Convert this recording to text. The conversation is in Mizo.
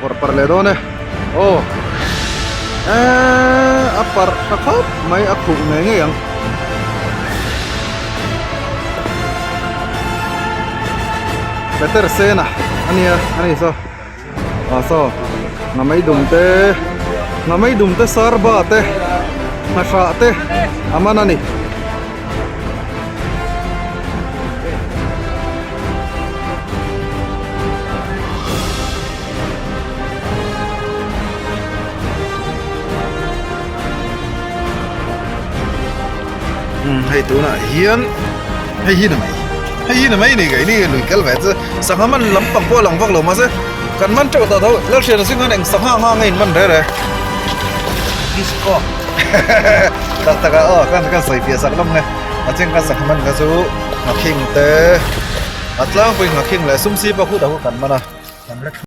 vawrh parh leh dawn e aw eee a parh tha khawp mai a khuh ngei ngei ang. Peter Sena ania ani saw ah saw nghamei dum te nghamei dum te sarba te nghahrah te a man a ni. Hei tunah hian hei hi ni mai hei hi ni mai ni kei ni lui kal ve chu sangha man lampang pawh a lang vak lo mahse kan man teuh tawh tho Lalhriata chu khan eng sangha ang ang a in man reh reh disco tak tak ah aw kan kan sawi fiah sak hlawm nge a cheng kan sangha man kha chu nghakhing te a tlangpui nghakhing leh sumsi pawh khu dah khu kan man a.